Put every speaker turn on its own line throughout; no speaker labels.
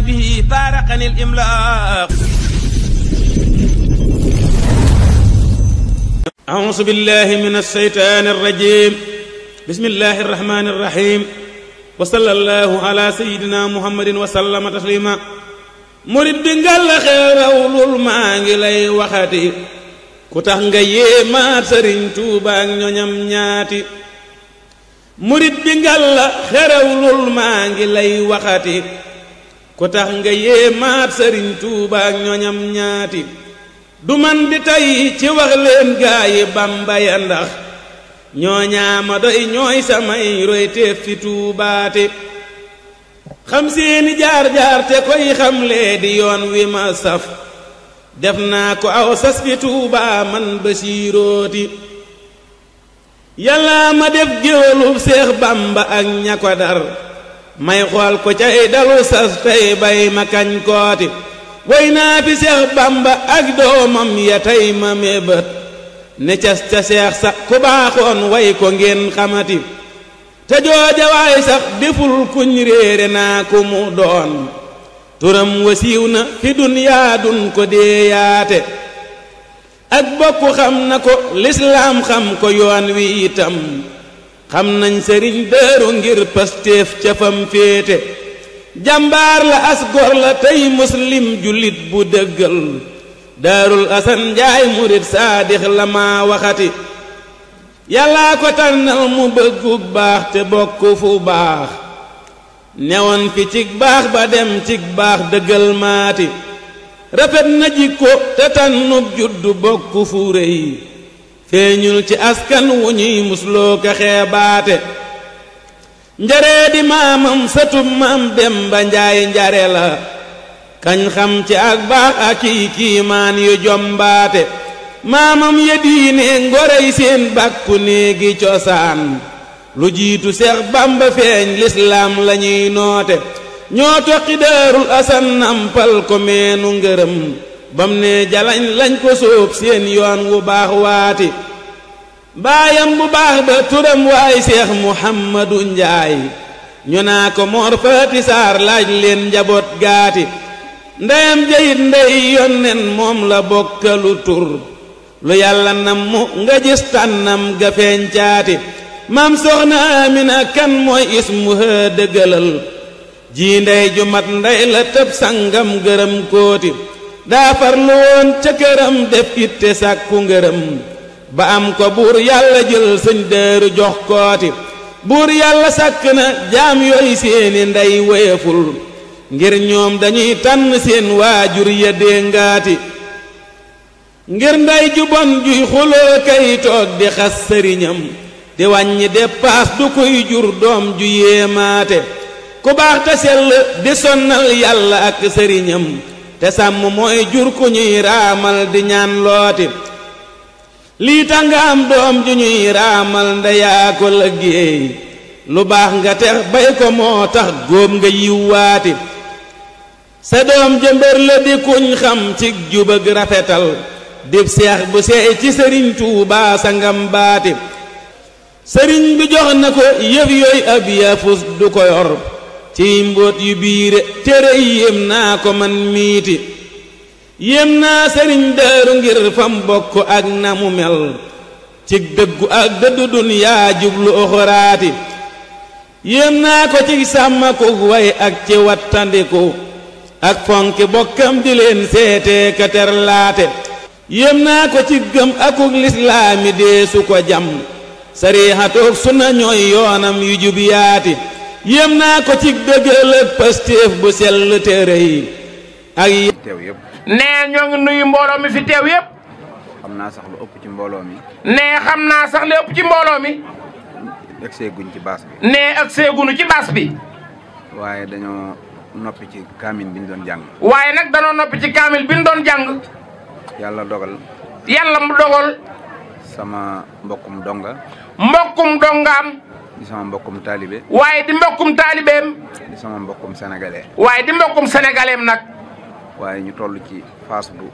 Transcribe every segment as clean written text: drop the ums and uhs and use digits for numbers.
به فارقني الإملاق. أعوذ بالله من الشيطان الرجيم. بسم الله الرحمن الرحيم. وصلى الله على سيدنا محمد وسلم تسليما. murid bi ngalla xeerawlul maa ngi lay waxati ku tax nga yéemaat Sëriñ Tuuba ak ñoñam ñaati. murid bi ngalla xeerawlul maa ngi lay waxati ku tax nga yéemaat Sëriñ Tuuba ak ñoñam ñaati. du man di tey ci wax leen gaayi Bamba ya ndax ñoo ñaama doy ñooy samay roy teef fi tuubaate. xam seeni jaar-jaar te koy xamlee di yoon wi ma saf def naa ko aw sas fi Tuubaa man Basiirooti. yàlla ma def géwalub Seex Bamba ak ña ko dar may xool ko cay dalu sas tey bay ma kañ kooti. way naa fi Seex Bamba ak doomam ya tey ma mébét ne cas ca seex sa ku baaxoon way ko ngeen xamati. te jooja waay sax deful kuñ réere naa ku mu doon turam wasiiw na fi dunyaa dun ko deeyaate. ak bokk xam na ko lislaam xam ko yoon wi itam xam nañ sëriñ Daaru ngir pastéef ca fam féete. jàmbaar la as gor la tey muslim jullit bu dëggal Daarul Asan Njaay murit saadix la maa waxati. yàllaa ko tànnal mu bëggug baax te bokk fu baax newoon fi cig baax ba dem cig baax dëggal maati. rafet na jikko te tànnub juddu bokk fu rëy feeñul ci askan wu ñuy musloo ka xeebaate. njaree di maamam sëtub maam Demba Njaay njare la kañ xam ci ak baax ak kiimaan yu jombaate. maamam ya diine ngorey seen bàkku néegi cosaan lu jiitu Seex Bamba feeñ lislaam lañuy noote. ñoo toqi Daarul Asan nampal ko meenu ngërëm bam ne jalañ lañ ko sóob seen yoon wu baax waati. baayam bu baax ba turam waay Seex Muhammadu Njaay ñu naa ko Moor Faati Saar laaj leen njaboot gaati. ndeyam jayit ndey yonnen moom la bokkalu tur lu yàlla nam mu nga gis tànnam ga feeñ caati. maam Soxna Amina kan mooy ismuha dëggalal ji ndey ju mat ndey la tëb sangam gërëm kooti. daa farlu woon ca këram def itte sàkku ngërëm ba am ko buur yàlla jël sëñ Daaru jox kooti. buur yàlla sàkk na jaam yooyu seeni ndey woyeful ngir ñoom dañuy tànn seen waajur ya déngaati. ngir ndey ju bon juy xuloo kay toog di xas sëriñam di wàññi dépaas du koy jur doom ju yéemaate. ku baax te sell di sonnal yàlla ak sëriñam te sàmm mooy jur ku ñuy raamal di ñaan looti. lii tax nga am doom ju ñuy raamal ndeyaa ko liggéey lu baax nga tex bay ko moo tax góob nga yiwwaati. sa doom jëmbër la di kuñ xam ci jub ak rafetal dib seex bu seey ci Sëriñ Tuubaa sa ngam baati. sëriñ bi jox na ko yëf yooyu ab yafus du ko yor ci mbóot yu biire tere yéem naa ko man miiti. yéem naa Sëriñ Daaru ngir fam bokk ak na mu mel ci dëggu ak dëddu dunyaa jublu oxoraati. yéem naa ko ci sàmmaku way ak ci wattandiku ak fonki bokkam di leen seetee ka terlaate. yéem naa ko ci gëm akuk lislaami deesu ko jam sariixatoog sunna ñooy yoonam yu jub yaati. yéem naa ko ci dëggal ak pastéef bu sell te rëy ak
teew yëpp.
nee ñoo ngi nuyu mbooloo mi fi teew yëpp.
xam naa sax lu ëpp ci mbooloo mi.
nee xam naa sax lu ëpp ci mbooloo mi.
ak seeguñ ci baas bi.
nee ak seeguñu ci baas bi.
waaye dañoo noppi ci kaamil bi ñu doon jàng.
waaye nag danoo noppi ci kaamil bi ñu doon jàng.
yàlla dogal.
yàlla mu dogal.
sama mbokkum donga.
mbokkum dongaam.
di sama mbokkum taalibe.
waaye di mbokkum taalibeem.
di sama mbokkum sénégalais.
waaye di mbokkum sénégaleem nag.
waaye ñu toll ci phase bu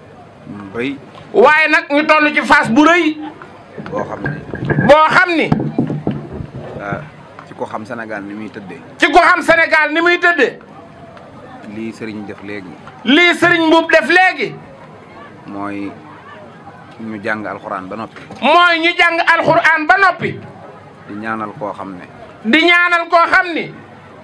rëy.
waaye nag ñu toll ci phase bu rëy.
boo xam ni. ci ko xam Sénégal ni muy tëddee.
ci ko xam Sénégal ni muy tëddee.
lii sëriñ def léegi.
lii sëriñ Mbuub def léegi.
mooy ñu jàng alxuraan ba noppi.
mooy ñu jàng alxuraan ba noppi.
di ñaanal koo xam ne.
di ñaanal koo xam ni.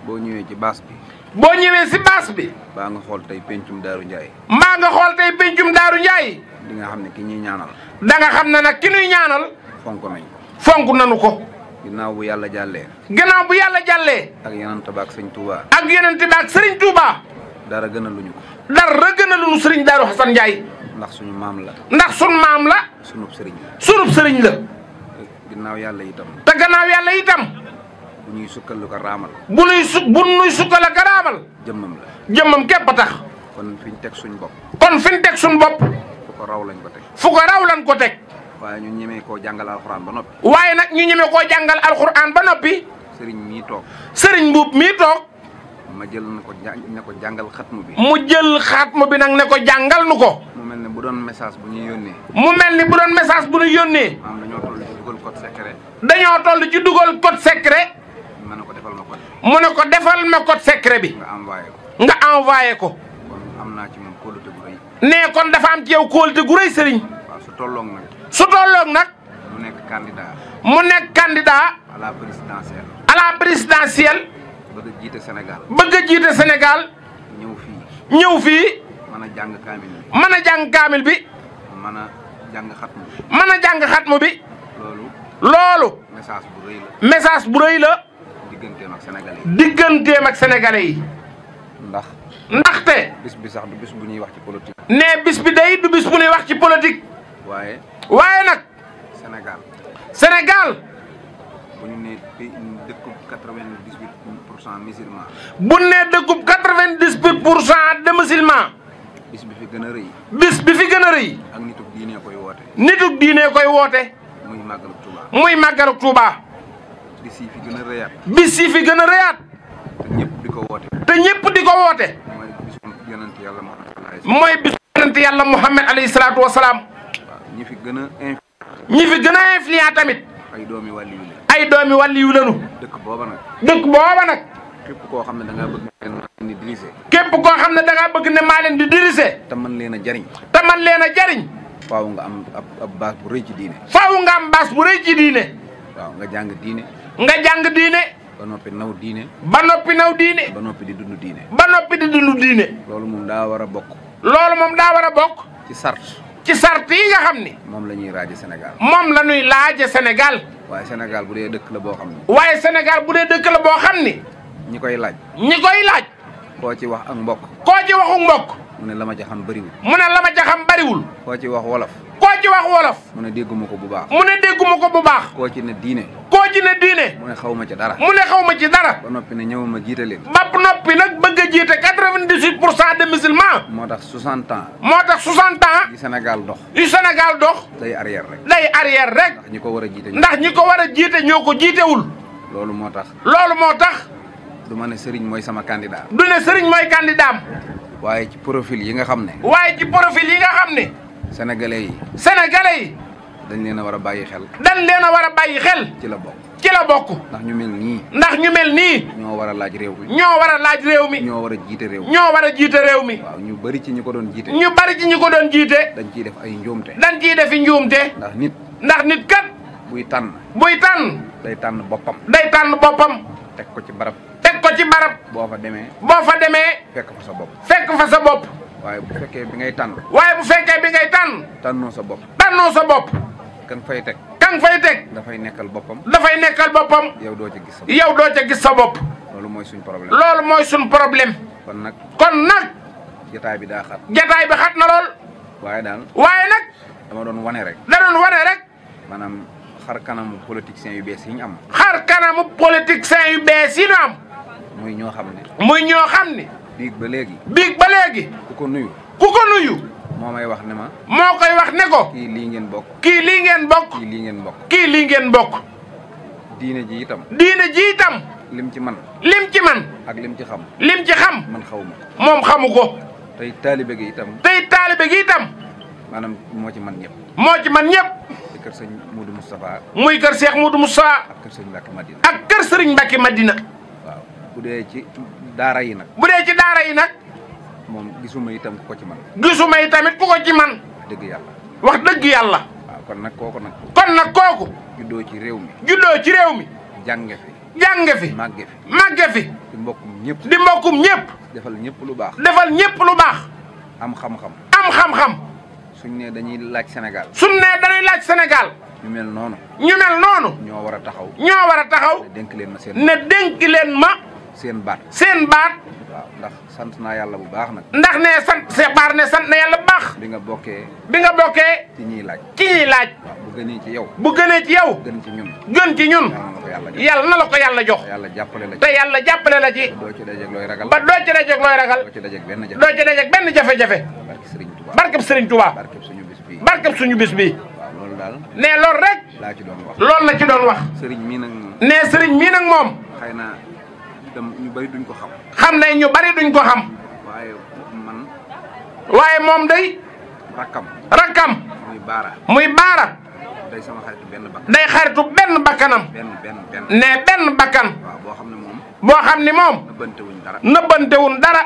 boo ñëwee ci baas bi.
boo ñëwee si baas bi.
baa nga xool tey pencum Daaru Njaay.
mbaa nga xool tey pencum Daaru Njaay.
di nga xam ne ki ñuy ñaanal.
da nga xam ne nag ki ñuy ñaanal.
fonk nañ ko.
fonk nanu ko.
ginnaaw bu yàlla jàllee.
gannaaw bu yàlla jàllee.
ak yonent ba ak sëñ Touba.
ak yonent ba ak sëriñ Touba.
dara gënaluñu ko.
dara gënaluñu sëriñ Daaru Xasan Njaay.
ndax suñu maam la.
ndax sun maam la.
sunub sëriñ la.
sunub sëriñ la.
ginnaaw yàlla itam.
te gannaaw yàlla itam.
bu ñuy sukkal lu ko raamal.
bu nuy sukkal ak raamal.
jëmmam la.
jëmmam képp a tax.
kon fi ñu teg suñ bopp.
kon fi ñu teg suñ bopp.
fu ko raw lañ ko teg.
fu ko raw lañ ko teg.
waaye ñu ñemee koo jàngal alxuraan ba noppi.
waaye nag ñu ñeme koo jàngal alxuraan ba noppi.
sëriñ mii toog.
sëriñ Mbuub mii toog.
ma jël na ko ne ko jàngal xatmu bi.
mu jël xatmu bi nag ne ko jàngal nu ko.
mu mel ne bu doon message bu ñuy yónnee.
mu mel ni bu doon message bu ñu yónnee.
maam dañoo toll ci dugal code secret.
dañoo toll ci dugal code secret.
ma ne ko defal ma code.
mu ne ko defal ma code secret bi.
nga envoyé ko.
nga envoyé ko.
kon am naa ci moom kóolute bu rëy.
nee kon dafa am ci yow kóolute gu rëy sëriñ.
waaw su tolloog nag.
su tolloog nag.
mu nekk candidat.
mu nekk candidat.
à la présidentielle.
à la présidentielle.
bëgg a jiite Sénégal.
bëgg a jiite Sénégal.
ñëw fii.
ñëw fii.
mën a jàng kaamil bi.
mën a jàng kaamil bi.
mën a jàng xatmu bi.
mën a jàng xatmu bi.
loolu.
loolu.
message bu rëy la.
message bu rëy la.
digganteem ak sénégalais yi.
digganteem ak sénégalais yi.
ndax.
ndaxte.
bis bi sax du bis bu ñuy wax ci politique.
nee bis bi day du bis bu ñuy wax ci politique.
waaye.
waaye nag.
Sénégal.
Sénégal.
bu ñu nee dëkkub 98% musulman.
bu nee dëkkub 98% de musulman.
bis bi fi gën a rëy.
bis bi fi gën a rëy.
ak nitug diine koy woote.
nitug diine koy woote.
muy màggalu Touba.
muy màggalu Touba.
bis yi fi gën a rëyaat.
bis yi fi gën a rëyaat.
te ñëpp di ko woote.
te ñëpp di ko woote.
mooy bisu yonent yàlla Muhammad.
mooy bisu yonent yàlla Muhammad alayhi salaatu wa salaam.
waaw ñi fi gën a
ñi fi gën a influent tamit.
ay doomi wàlli yu
ay doomi wàlli yu lanu.
dëkk booba nag.
dëkk booba nag.
képp koo xam ne da ngaa bëgg leen di dirise.
képp koo xam ne da ngaa bëgg ne maa leen di dirise.
te mën leen a jariñ.
te man leen a jariñ.
faaw nga am ab baas bu rëy ci diine.
faaw nga am baas bu rëy ci diine.
waaw nga jàng diine.
nga jàng diine.
ba noppi naw diine.
ba noppi naw diine.
ba noppi di dund diine.
ba noppi di dund diine.
loolu moom daa war a bokk.
loolu moom daa war a bokk.
ci sart.
ci sart yi nga xam ni.
moom la ñuy raaje Sénégal.
moom la ñuy laaje Sénégal.
waaye Sénégal bu dee dëkk la boo xam ne.
waaye Sénégal bu dee dëkk la boo xam ni.
ñi koy laaj.
ñi koy laaj.
koo ci wax ak mbokk.
koo ci waxu mbokk.
mu ne la ma ca xam bëriwul.
mu ne la ma ca xam bariwul.
koo ci wax wolof.
koo ci wax wolof.
mu ne dégguma ko bu baax.
mu ne dégguma ko bu baax.
koo ci ne diine.
koo ci ne diine.
mu ne xaw ma ca dara.
mu ne xaw ma ci dara.
ba noppi ne ñëw ma jiite leen.
ba noppi nag bëgg a jiite 98% de musulmans.
moo tax 60 ans.
moo tax 60 ans.
yi Sénégal dox.
yu Sénégal dox.
day arrière rek.
day arrière rek.
ndax ñi ko war a jiite.
ndax ñi ko war a jiite ñoo ko jiitewul.
loolu moo tax.
loolu moo tax.
du ma ne Serigne mooy sama candidat.
du ne Serigne mooy candidat am.
waaye ci profil yi nga xam ne.
waaye ci profil yi nga xam ne.
sénégalais yi.
sénégalais yi.
dañ leen a war a bàyyi xel.
dañ leen a war a bàyyi xel.
ci la bokk.
ci la bokk.
ndax ñu mel nii.
ndax ñu mel nii.
ñoo war a laaj réew mi.
ñoo war a laaj réew mi.
ñoo war a jiite réew mi.
ñoo war a jiite réew mi.
waaw ñu bari ci ñi ko doon jiite.
ñu bari ci ñi ko doon jiite.
dañ ciy def ay njuumte.
dañ ciy defi njuumte.
ndax nit.
ndax nit kat.
buy tànn.
buy tànn.
day tànn boppam.
day tànn boppam.
teg ko ci barab.
teg ko ci barab.
boo fa demee.
boo fa demee.
fekk fa sa bopp.
fekk fa sa bopp.
waaye bu fekkee bi ngay tànn.
waaye bu fekkee bi ngay tànn.
tànnoo sa bopp.
tànnoo sa bopp.
kan fay teg.
kan fay teg.
dafay nekkal boppam.
dafay nekkal boppam.
yow doo ca gis sa bopp.
yow doo ca gis sa bopp.
loolu mooy suñ problème.
loolu mooy suñ problème.
kon nag.
kon nag.
jotaay bi daa xat.
jotaay bi xat na lool.
waaye daal.
waaye nag.
dama doon wane rek.
da doon wane rek.
maanaam xar kanamu politiciens yu bees yi ñu am.
xar kanamu politiciens yu bees yi ñu am.
muy ñoo xam ne.
muy ñoo xam ne.
biig ba léegi.
biig ba léegi.
ku ko nuyu.
ku ko nuyu.
moo may wax ne ma.
moo koy wax ne ko.
kii lii ngeen bokk.
kii lii ngeen bokk.
kii lii ngeen bokk.
kii lii ngeen bokk.
diine ji itam.
diine ji itam.
lim ci man.
lim ci man.
ak lim ci xam.
lim ci xam.
man xaw ma.
moom xamu ko.
tey taalibe gi itam.
tey taalibe gi itam.
maanaam moo ci man ñëpp.
moo ci man ñëpp.
ci kër sëñ Moudou Moustapha.
muy kër Cheikh Moudou Moustapha.
ak kër sëñ Mbacke Madina.
ak kër Serigne Mbacke Madina.
waaw bu dee ci daara yi nag.
bu dee ci daara yi nag.
moom gisuma itam ku ko ci man.
gisuma itamit ku ko ci man.
dëgg yàlla.
wax dëgg yàlla.
waaw kon nag kooku nag.
kon nag kooku.
juddoo ci réew mi.
juddoo ci réew mi.
jànge fi.
jànge fi.
màgge fi.
màgge fi.
di mbokkum ñëpp.
di mbokkum ñëpp.
defal ñëpp lu baax.
defal ñëpp lu baax.
am xam-xam.
am xam-xam.
suñ ne dañuy laaj Sénégal.
suñ ne dañuy laaj Sénégal.
ñu mel noonu.
ñu mel noonu.
ñoo war a taxaw.
ñoo war a taxaw.
ne dénk leen ma seen.
ne dénk leen ma.
seen baat.
seen baat.
waaw ndax sant naa yàlla bu baax nag.
ndax ne sant Cheikh Bara ne sant na yàlla bu baax.
bi nga bokkee.
bi nga bokkee.
ci ñiy laaj.
ci ñuy laaj.
waaw bu gënee ci yow.
bu gënee ci yow.
gën ci ñun.
gën ci ñun. yàlla na la ko yàlla jox.
yàlla jàppale la ci.
te yàlla jàppale la ci.
doo ci dajeeg looy ragal.
ba doo ci dajeeg looy ragal.
doo ci dajeeg benn jafe.
doo ci dajeeg benn jafe-jafe.
barke Serigne Touba.
barkeb Serigne Touba.
barkeb suñu bis bii.
barkeb suñu bis bii.
waaw loolu daal.
ne loolu rek.
laa ci doon wax.
loolu la ci doon wax.
Serigne mii nag.
ne Serigne mii nag moom.
xëy na dem ñu bari duñ ko xam.
xam ne ñu bari duñ ko xam.
waaye man.
waaye moom day.
rakkam.
rakkam.
muy Baara.
muy Baara.
day sama xaritu benn bakkan.
day xaritu benn bakkanam.
benn.
ne benn bakkan.
waaw boo xam ne moom.
boo xam ni moom.
nëbbantewuñ dara.
nëbbantewuñ dara.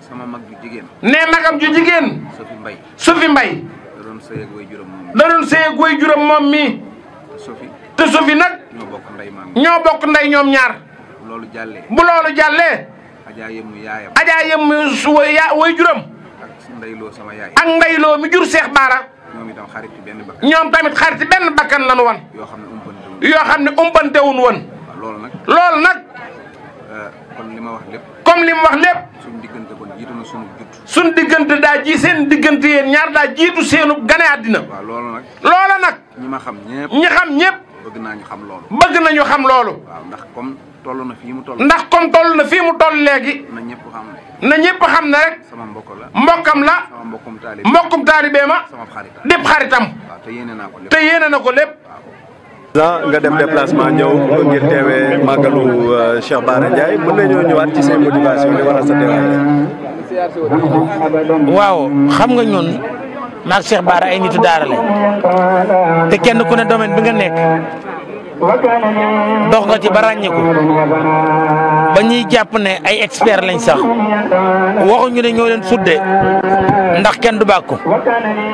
sama mag ju jigéen.
ne magam ju jigéen.
Sofi Mbay.
Sofi Mbay.
da doon sëy ak way juróom moom.
da doon sëy ak way juróom moom mii.
Sofi.
te Sofi nag.
ñoo bokk ndey maam.
ñoo bokk ndey ñoom ñaar.
loolu jàllee.
bu loolu jàllee.
Adja Yemu yaayam.
Adja Yemu way juróom.
ak ndeyloo sama yaay.
ak ndeyloo mi jur Cheikh Bara.
ñoom itam xarit ci benn bakkan.
ñoom tamit xarit ci benn bakkan lañu wan. yoo xam ne umpantewuñ woon.
loolu nag.
loolu nag.
kon li ma wax lépp.
comme li mu wax lépp.
suñ diggante kon jiitu na sunu judd.
suñ diggante daa ji seen diggante yéen ñaar daa jiitu seenu gane àddina.
waaw loolu nag.
loola nag.
ñi ma xam ñëpp.
ñi xam ñëpp.
bëgg naa ñu xam loolu.
bëgg nañu xam loolu.
waaw ndax comme toll na fii mu toll.
ndax comme toll na fii mu toll léegi.
na ñëpp xam ne.
na ñëpp xam ne rek.
sama mbokk la.
mbokkam la.
sama
mbokkum taalibee ma.
sama xarit.
dib xaritam.
waaw te yéene naa ko lépp.
te yéene na ko lépp.
nga def déplacement ñëw ngir teewee màggalu Cheikh Bara Ndiaye mën nañoo ñëwaat ci say motivation li waral sa teewaay.
waaw xam nga ñun maag Cheikh Bara ay nitu daara lañ te kenn ku ne domaine bi nga nekk dox nga ci ba ràññeeku ba ñuy jàpp ne ay expert lañ sax waxuñu ne ñoo leen sudde ndax kenn du bàkku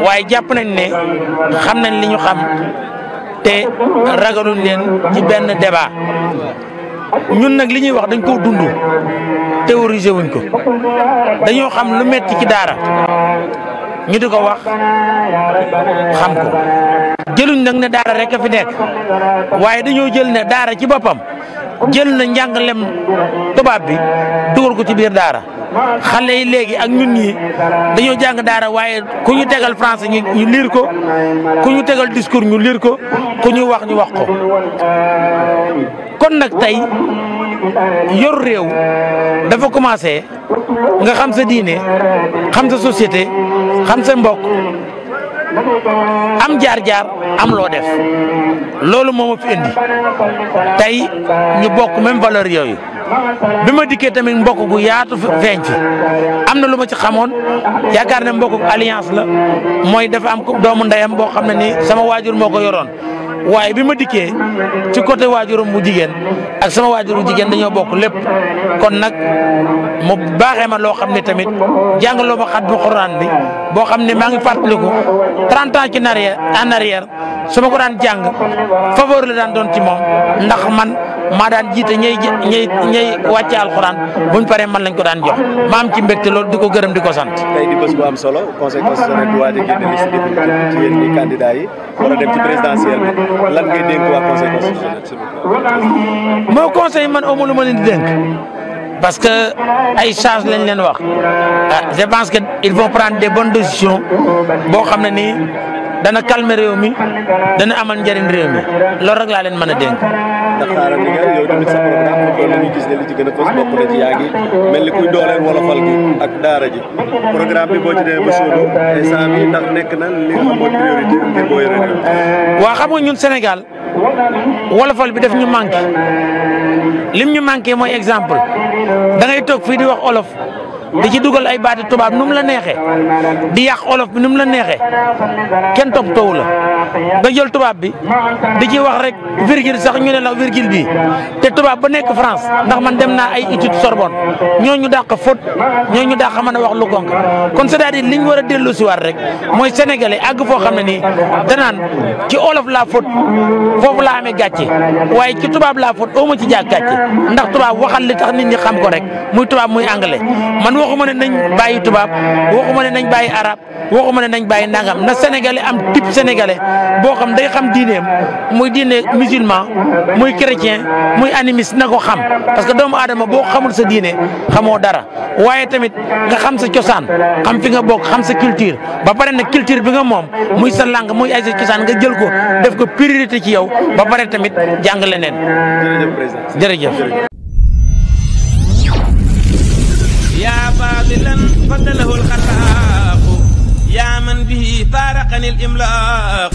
waaye jàpp nañ ne xam nañ li ñu xam. te ragaluñ leen ci benn débat ñun nag li ñuy wax dañ koo dund théoriser wuñ ko dañoo xam lu metti ci daara ñu di ko wax xam ko jëluñ nag ne daara rek a fi nekk waaye dañoo jël ne daara ci boppam jël na njàngalem tubaab bi dugal ko ci biir daara xale yi léegi ak ñun ñi dañoo jàng daara waaye ku ñu tegal français ñu liir ko ku ñu tegal discours ñu liir ko ku ñu wax ko kon nag tey yor réew dafa commencé nga xam sa diine xam sa société xam sa mbokk am jaar-jaar am loo def loolu moo ma fi indi tey ñu bokk même valeur yooyu bi ma dikkee tamit mbokk gu yaatu feeñ fi am na lu ma ci xamoon yaakaar ne mbokk alliance la mooy dafa am doomu ndeyam boo xam ne ni sama waajur moo ko yoroon waaye bi ma dikkee ci côté waajuram bu jigéen ak sama waajur bu jigéen dañoo bokk lépp kon nag mu baaxee ma loo xam ne tamit jàngaloo ma xat bu xuraan bi boo xam ne maa ngi fàttaliku 30 ans ci en arrière su ma ko daan jàng faveur la daan doon ci moom ndax man maa daan jiite ñay wàcce alxuraan buñ paree man lañ ko daan jox ma am ci mbégte loolu di ko gërëm di ko sant.
tey di bés bu am solo conseil constitutionnel bi waaj a génne liste définitive ci yéen ñi candidats yi war a dem ci présidentielle bi lan ngay dénk waa conseil constitutionnel s'il vous plaît.
moo conseil man amu lu ma leen di dénk parce que ay charge lañ leen wax je pense que il faut prendre des bonnes décisions boo xam ne nii dana calmer réew mi dana amal njëriñ réew mi loolu rek laa leen mën a dénk.
ndax xaaral ni nga yow tamit sa programme loolu la ñuy gis ne li ci gën a fës bokk na ci yaa ngi mel ni kuy dooleel wolofal gi ak daara ji programme bi boo ci demee ba suudu instant bi ndax nekk na li nga xam mooy priorité ngir boo yore réew.
waa xam nga ñun Sénégal wolofal bi daf ñu manqué lim ñu manqué mooy exemple da ngay toog fii di wax olof di ci dugal ay baati tubaab nu mu la neexee di yàq olof bi nu mu la neexee kenn toppatoowu la nga jël tubaab bi di ci wax rek virgule sax ñu ne la virgule bi te tubaab ba nekk France ndax man dem naa ay études Sorbonne ñooñu dàq faute ñooñu dàq mën a wax lu gonk kon c'est-à-dire li ñu war a dellu si waat rek mooy sénégalais àgg foo xam ne nii danaan ci olof laa faute foofu laa amee gàcce waaye ci tubaab laa faute oo ma ci jàg gàcce ndax tubaab waxal li tax nit ñi xam ko rek muy tubaab muy anglais man waxuma ne nañ bàyyi tubaab waxuma ne nañ bàyyi arabe waxuma ne nañ bàyyi nangam na sénégalais am type sénégalais boo xam day xam diineem muy diine musulman muy chrétien muy animiste na ko xam parce que doomu aadama boo xamul sa diine xamoo dara waaye tamit nga xam sa cosaan xam fi nga bokk xam sa culture ba pare nag culture bi nga moom muy sa langue muy ay sa cosaan nga jël ko def ko priorité ci yow ba pare tamit jàng leneen. jërëjëf.
yaa fadilan fadalahu alxalaaqu yaa man bihi faaraqani al imlaaq